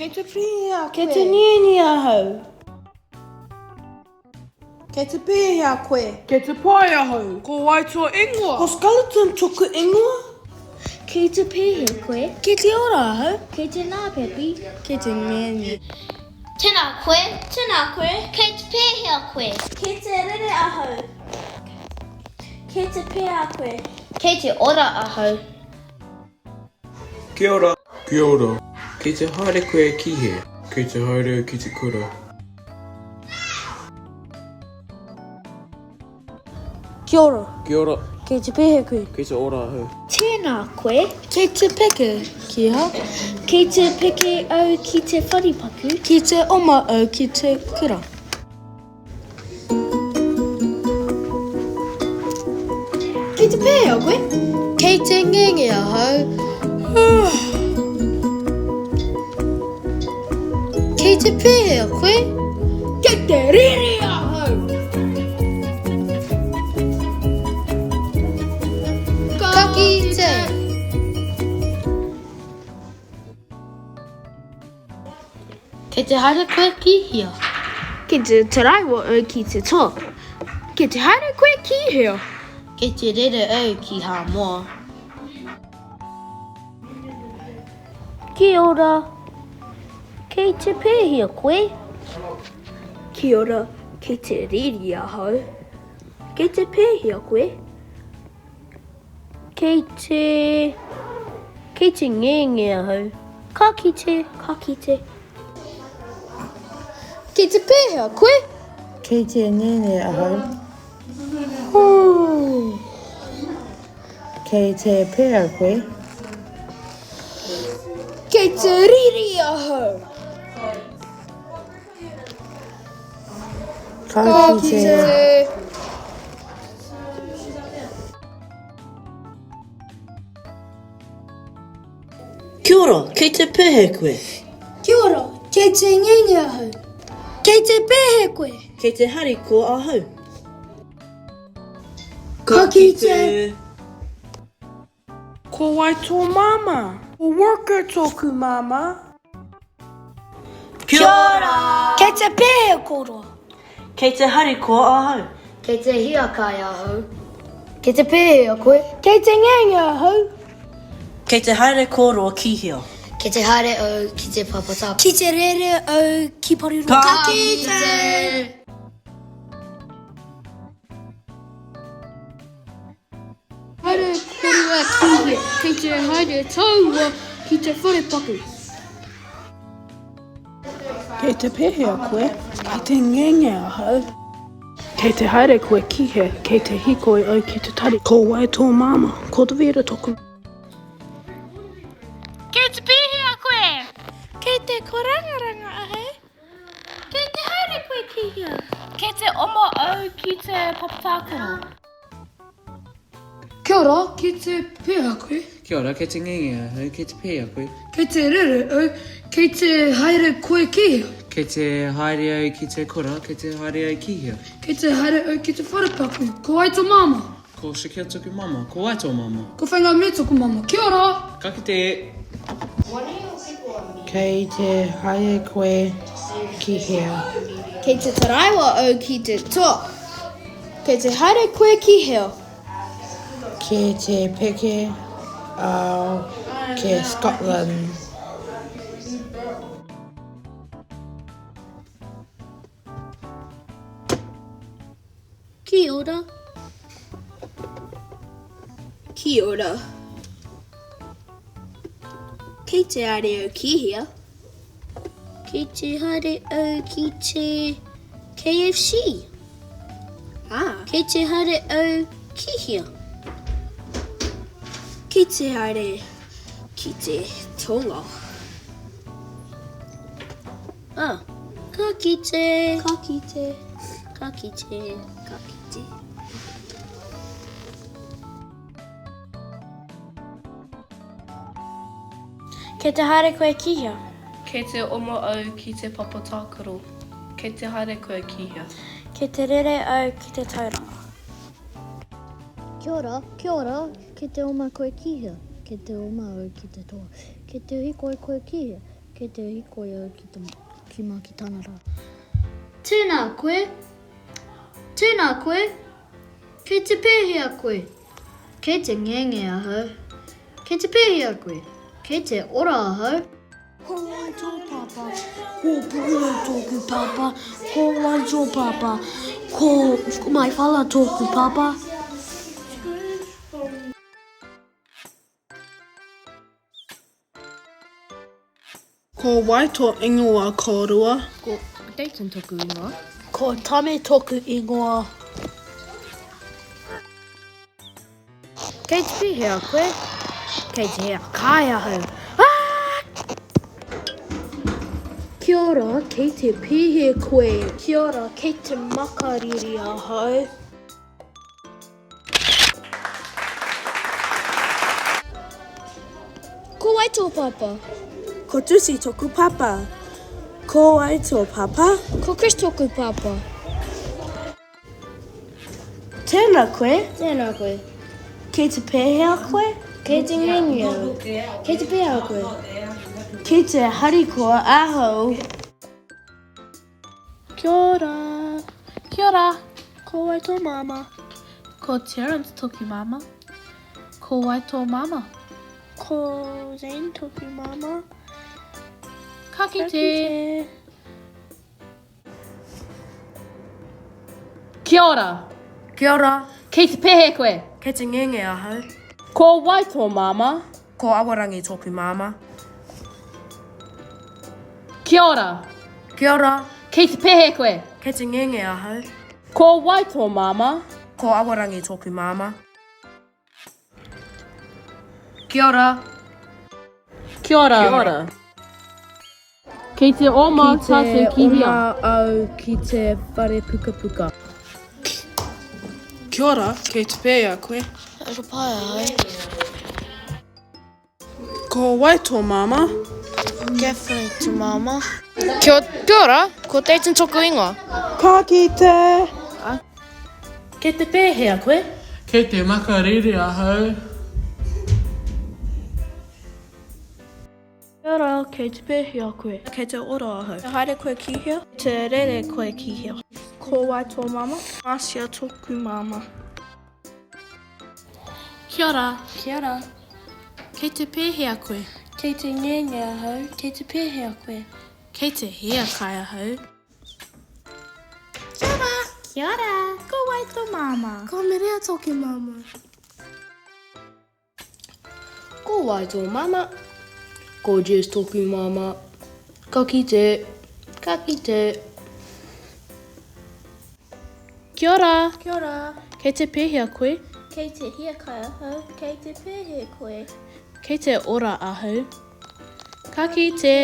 Kei te pēhea koe? Kei te nieni ahau. Kei te pēhea koe? Kei te pai ahau. Ko wai tō ingoa? Ko Skeleton toku ingoa. Kei te pēhea koe? Kei te ora ahau. Kei te nāpepi. Kei te ngenge. Tēnā koe, tēnā koe. Kei te pēhea koe? Kei te rere ahau. Kei te pēhea koe? Kei te ora ahau. Kia ora. Kia ora. Kei te haere koe ki hea? Kei te haere au ki te kura. Kia ora. Kia ora. Kei te pēhea koe? Kei te ora ahau. Tēnā koe. Kei te peke ki hea? Kei te peke au ki te wharepaku. Ki te oma au ki te kura. Kei te pēhea koe? Kei te ngenge ahau. Kei te pēhea koe? Kei te riri ahau! Ka kite! Kei te haere koe ki hea? Kei te taraiwa au ki te toa. Kei te haere koe ki hea? Kei te rere au ki Hāmoa. Kia ora. Kei te pēhea koe? Kia ora, kei te riri ahau. Kei te pēhea koe? Kei te, kei te ngenge ahau. Ka kite, ka kite. Kei te pēhea koe? Kei te ngenge ahau. Kei te pēhea koe? Kei te riri ahau. Ka kite. Kia ora, kei te pēhea koe? Kia ora, kei te ngenge ahau. Kei te pēhea koe? Kei te harikoa ahau. Ka kite. Ko wai tō māmā? Ko Worker tōku māmā. Kia ora! Kei te pēhea kōrua? Kei te harikoa ahau. Kei te hiakai ahau. Kei te pēhea koe? Kei te ngenge ahau. Kei te haere kōrua ki hea? Kei te haere au ki te papa tākaro. Ki te rere au ki Pariroa. Ka kite! Haere korua ki hea? Kei te haere taua ki te wharepaku. Kei te pēhea koe? Kei te ngenge ahau. Kei te haere koe ki hea? Kei te hīkoi au ki te tari. Ko wai tō māmā? Ko Davida toku. Kei te pēhea koe? Kei te korangaranga ahau. Kei te haere koe ki hea? Kei te oma au ki te papa tākaro. Kia ora, kei te pēhea koe? Kia ora, kei te ngenge ahau, kei te pēhea koe? Kei te rere au, kei te haere koe ki hea? Kei te haere au ki te kura, kei te haere au ki hea? Kei te haere au ki te wharepaku, ko wai tō māmā? Ko Shaquille toku māmā, ko wai tō māmā? Ko Whaingamē toku māmā, kia ora! Ka kite! Kei te haere koe ki hea? Kei te taraiwa au ki te toa. Kei te haere koe ki hea? Ki te peke au ki Scotland. Kia ora. Kia ora. Kei te haere au ki hea? Kei te haere au ki te KFC. Ah. Kei te haere au ki hea? Kei te haere ki te tonga. Ah, ka kite. Ka kite. Ka kite. Ka kite. Kei te haere koe ki hea? Kei te oma au ki te papa tākaro. Kei te haere koe ki hea? Kei te rere au ki te tauranga. Kia ora, kia ora, kei te oma koe ki hea? Kei te oma au ki te toa. Kei te hikoi koe ki hea? Kei te hikoi au ki te ki Makitanara. Tēnā koe. Tēnā koe. Kei te pēhea koe? Kei te ngenge ahau. Kei te pēhea koe? Kei te ora ahau. Ko wai tō pāpā? Ko Bruno tōku pāpā. Ko wai tō pāpā? Ko Maifala tōku pāpā. Ko wai tō ingoa kōrua? Ko Dayton toku ingoa. Ko Tame toku ingoa. Kei te pēhea koe? Kei te hea kai ahau. Ah! Kia ora, kei te pēhea koe? Kia ora, kei te makariri ahau. Ko wai tō pāpā? Ko Tusi tōku pāpā. Ko wai tō pāpā? Ko Chris tōku pāpā. Tēnā koe. Tēnā koe. Kei te pēhea koe? Kei te ngenge au. Kei te pēhea koe? Kei te harikoa ahau. Kia ora. Kia ora. Ko wai tō māmā? Ko Terence toku māmā. Ko wai tō māmā? Ko Zane toku māmā. Ka kite. Kia ora. Kia ora. Kei te pēhea koe? Kei te ngenge ahau. Ko wai tō māmā? Ko Awarangi tōku māmā. Kia ora. Kia ora. Kei te pēhea koe? Kei te ngenge ahau. Ko wai tō māmā? Ko Awarangi tōku māmā. Kia ora. Kia ora. Kia ora. Kei te oma tātou ki hea? Ki te oma au ki te whare pukapuka. Kia ora, kei te pēhea koe? Ka pai ahau. Ko wai tō māmā? Catherine to māmā. Kia ora, ko Dayton toku ingoa. Ka kite! Kei te pēhea koe? Kei te makariri ahau. Kia ora, kei te pēhea koe? Kei te ora ahau. Ka haere koe ki hea? Kei te rere koe ki hea? Ko wai tō māmā? Marcia tōku māmā. Kia ora. Kia ora. Kei te pēhea koe? Kei te ngenge ahau, kei te pēhea koe? Kei te hiakai ahau. Kia ora. Kia ora. Ko wai tō māmā? Ko Miria tōku māmā. Ko wai tō māmā? Ko Jess tōku māmā. Ka kite. Ka kite. Kia ora. Kia ora. Kei te pēhea koe? Kei te hiakai ahau. Kei te pēhea koe? Kei te ora ahau. Ka kite.